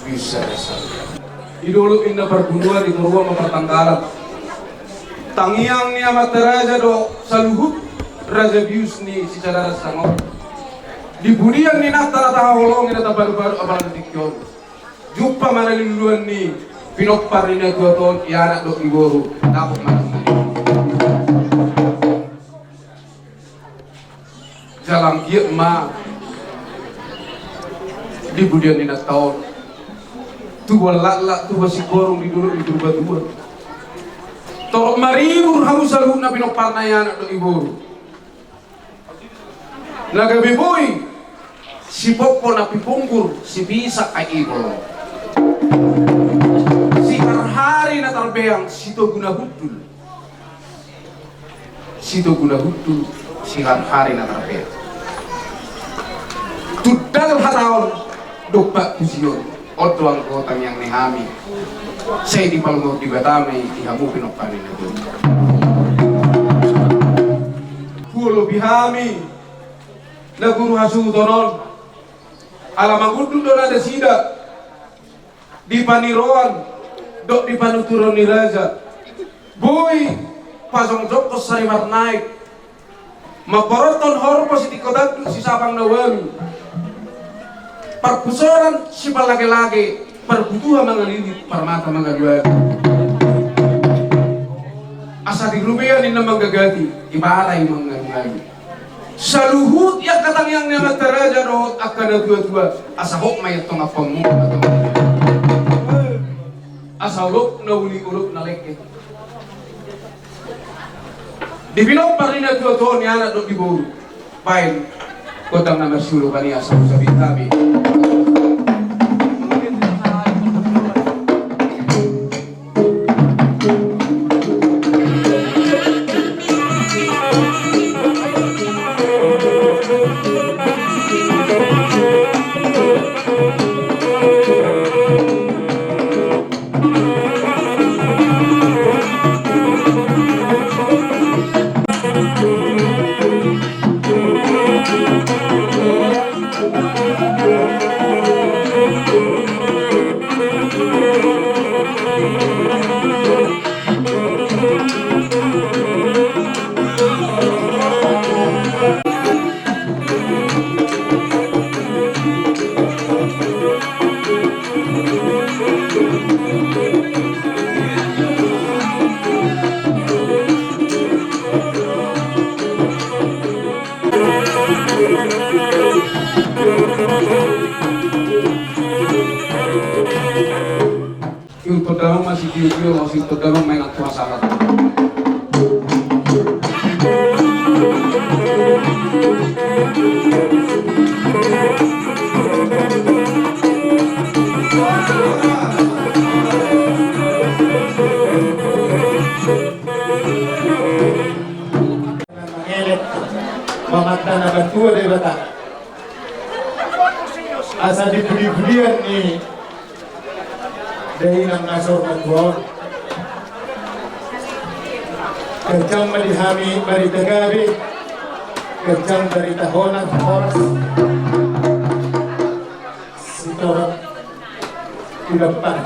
bius sada-sada. Di dolok inna pargunuan, di toruan ma partanggalan. Tangiang ni amanta raja do saluhut raja bius ni Sicadaran Sango. Di pudian ni inanta na tahaholongi na tapadu-padu apala di tingki on. Jumpa ma na niluluan ni pinompar ni na tua-tua on, i anak dohot i boru, dapot ma na. Jala anggiat ma di pudian ni inanta on tubuan laklak, tubuan singkoru di dolok ni Purbatua. Torop maribur hamu saluhutna pinomparna i anak dohot i boru. Na gabe boi, sipompo na pipunggur, sipisak ai ipol. Siharhari na tarbeang, sitogu na hundul. Sitogu na hundul, siharhari na tarbeang. Tundal hata on, dompak puji on, on do anggo tangiang ni hami. Sai dipalumur Debata ma i di hamu pinompar ni na tua. Huolopi hami Na guru hasuhuton on, ala mangundut do nasida di paniroan dohot di panuturan ni raja. Boi pajongjongkon sari marnaek, mamboruhon horbo sitingko tanduk sisapang na ualu, parpusoran sipalage-lage, parbutuha mangalilit, parmata mangalualu. Asa di rupea ninna manggagati, di bara i mangalualu. Saluhut i angka tangiang ni amanta raja dohot angka natuatua, asa hot ma i antong ampamuna. Asa olop na uli, olop na lengket. Di pinompar ni natuatua on, ni anak dohot di boru, baen gondang na marsiolopan i, asa hujabi hami. Ihuthon damang ma sitiotio, laos ihuthon damang ma inang tua sahat. Mangelek ma amanta na batua Debata. Asa di pudipudian ni dainang na saur matua on, ganjang ma di hami barita gabe, ganjang barita horas, horas. Sitorop tu dampar.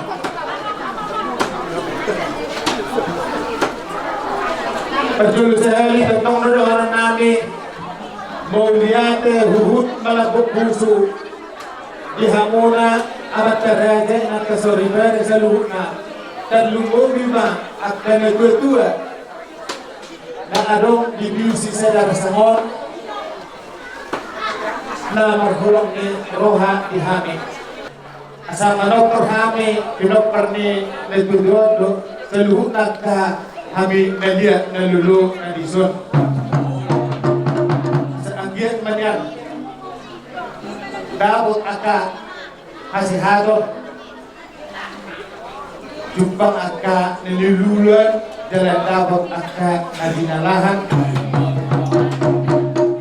Parjolo sahali tongtong do dohonon nami, mauliate huhut malambok pusu di hamuna amanta raja, inanta soripada saluhutna. Tarlumobi ma angka natuatua na adong di bisi sadar songon na marholong ni roha di hami. Asa manompar hami pinompar ni natuatua on do saluhutna angka hami na liat na lolo na dison. Asa anggiat ma nian dapot angka hasehaton, jumpang angka na niluluan, jala dapot angka na hinalahan.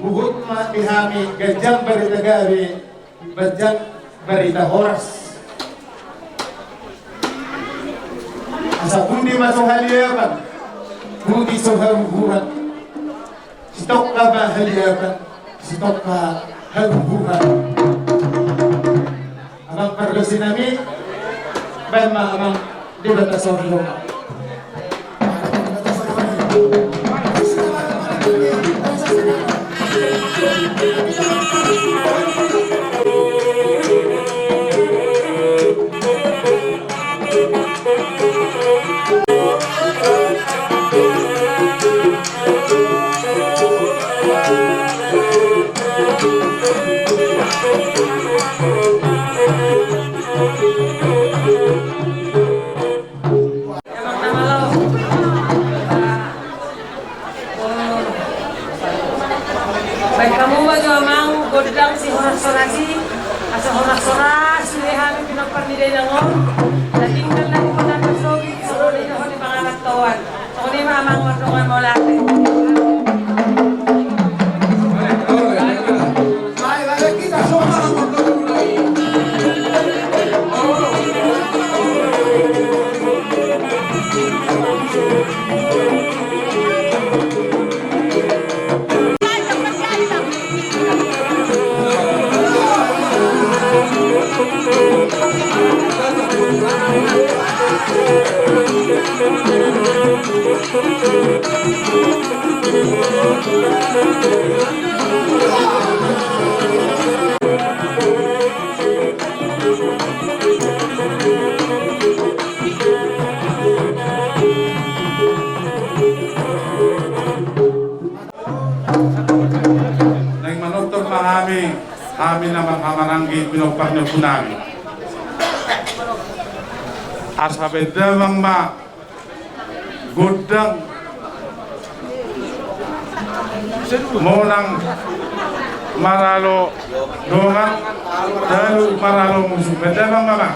Huhut ma di hami ganjang barita gabe, ganjang barita horas. Asa pudi ma so haliapan, pudi so habubuhan, sitongka ma haliapan, sitongka habubuhan. Amang pargonsi nami, baen ma amang di batas on. Baen hamu ma jo amang gondang sihoras-horas i, asa horas-horas sude hami pinompar ni dainang on. Na tinggal na di kota na sogit, songon i dohot di pangarantoan. Songon i ma amang mardongan mauliate. Hami na marhahamaranggi pinompar ni ompunami. Asa bahen damang ma gondang monang maralo dongan, talu maralo musu. Bahen damang ma.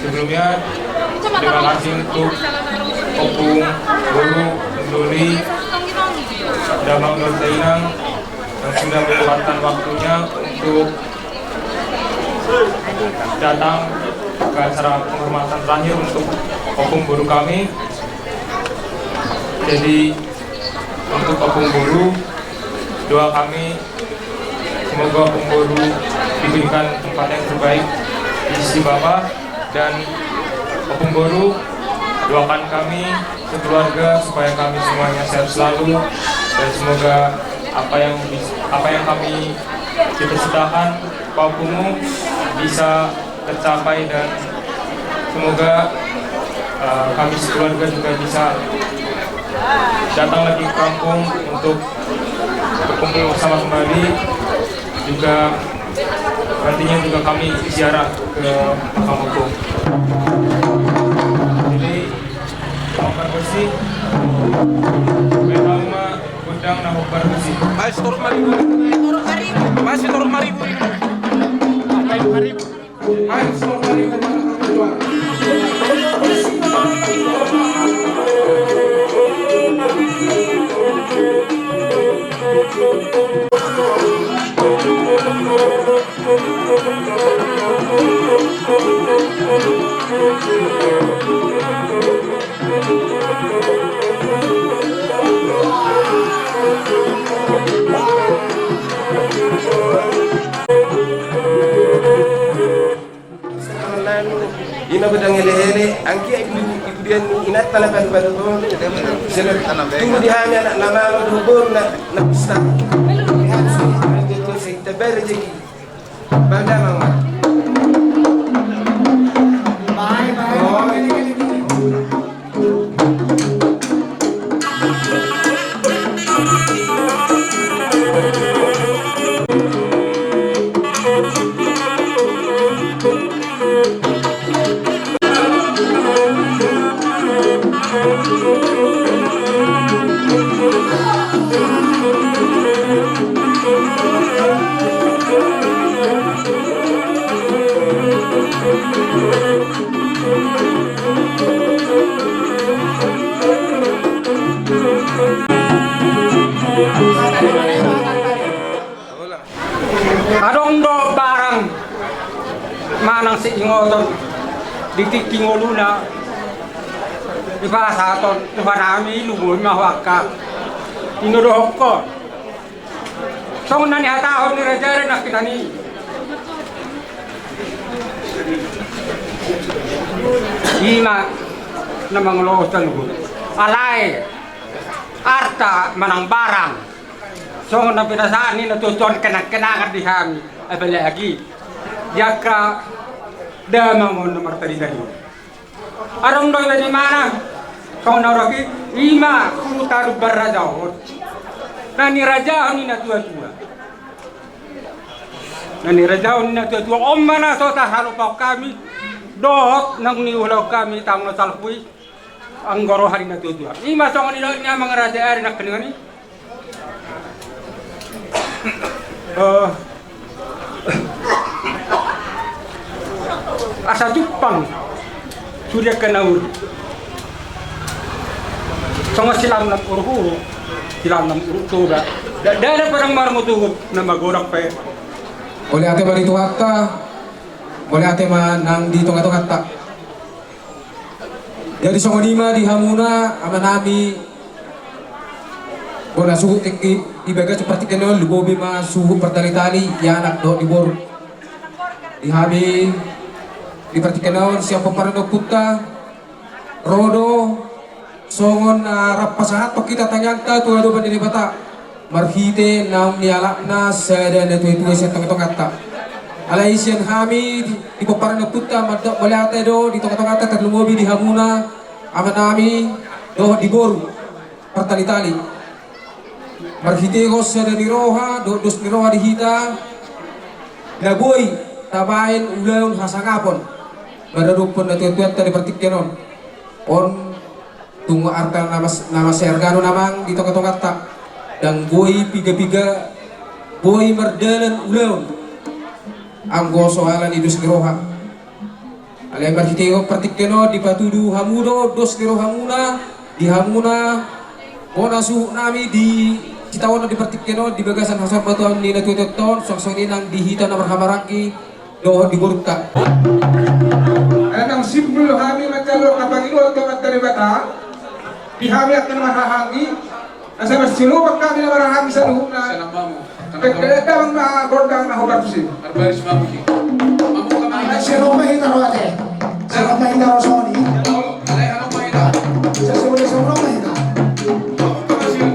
Sebelumnya, terima kasih untuk Ompung, Boru, Doli, Damang dan Dainang yang sudah menyempatkan waktunya untuk datang ke acara penghormatan terakhir untuk Ompung Boru kami. Jadi, untuk Ompung Boru, doa kami semoga Ompung Boru diberikan tempat yang terbaik di sisi Bapa, dan Ompung Boru, doakan kami sekeluarga supaya kami semuanya sehat selalu, dan semoga apa yang bis-, apa yang kami cita-citakan, Pak Ompung, bisa tercapai, dan semoga, eh, kami sekeluarga juga bisa datang lagi ke kampung untuk berkumpul bersama kembali. Juga nantinya juga kami ziarah ke makam Ompung. Jadi, hombar bosi, pertama, gondang na hombar bosi. Mas, turun mari. Mas, turun mari. Ima godang hele-hele, anggia ibu-, ibudian ni inanta na palu-palu on. Tubu di hami anak na malo dohot boru na, na pesta. Di hami sude, anggia tuan sahita baen rejeki. Bahen damang ma. Adong do barang manang siingoton di tingki ngoluna, dipasahaton Tuhan nami, lumobi ma ho angka. Ino dohonon. Songon na nihatahon ni raja i nangkinan i. Ima na mangolosi luhut. Alai arta manang barang, songon na pinasahat ni natuatua on, kenang-kenangan di hami, apalagi di angka damang on na martaditadi. Adong do ibana, songon na hudok i, ima huta Lumban Raja on na nirajahon ni natuatua. Na nirajahon ni natuatua on ma na so tahalupahon hami dohot naung niulahon hami taon na salpu i. Anggo roha ni natuatua, ima songon nidok ni amang raja i ari nangkiningan i. Eh, asa jumpang sude angka na uli, songon silamlam uruk-uruk, silamlam Uruk Toba. Ndada padang marmutuhuk na magodang pe. Mauliate ma di Tuhanta, mauliate ma nang di tonga-tonganta. Jadi songon i ma di hamuna amanami, bona suhut tingki di bagasan partingkian on, lumobi ma suhut martali-tali di anak dohot di boru. Di hami di partingkian on sian pomparan ni ompunta, ro do songon na rap pasahathon hita tangiangta tu adopan ni Debata marhite naung nialapna sada na tua-tua sian tonga-tonganta. Alai sian hami di, di pomparan ni ompunta mandok mauliate do di tonga-tonganta, tarlumobi di hamuna amanami dohot di boru martali-tali. Marhitehon sada ni roha dohot dos ni roha di hita na boi tabaen ulaon hasangapon maradophon na tua-tuanta di partingkian on. On tung arta na mas-, na mansai arga do na amang di tonga-tonganta. Ndang boi piga-piga boi mardalan ulaon anggo so ala ni dos ni roha. Alai marhitehon partingkian on dipatudu hamu do dos ni rohamuna di hamuna bona suhutnami di sitaonon di partingkian on di bagasan hasombaton ni na tua-tuanta on, suang songon i nang di hita na marhahamaranggi dohot di borunta. Alai nang simpul hami manjalo na pangidoan tu Amanta Debata di hami angka na marhahamaranggi. Asa marsilupa hami na marhahamaranggi saluhutna. Pe-, pe-, damang ma gondang na hombar tusi. Marbaris ma muse. Mamungka ma hita. Silupa hita ro ate. Silupa hita ro soni. Alai halo ma hita. Sesungguhnya silupa hita. Mamungka ma hita.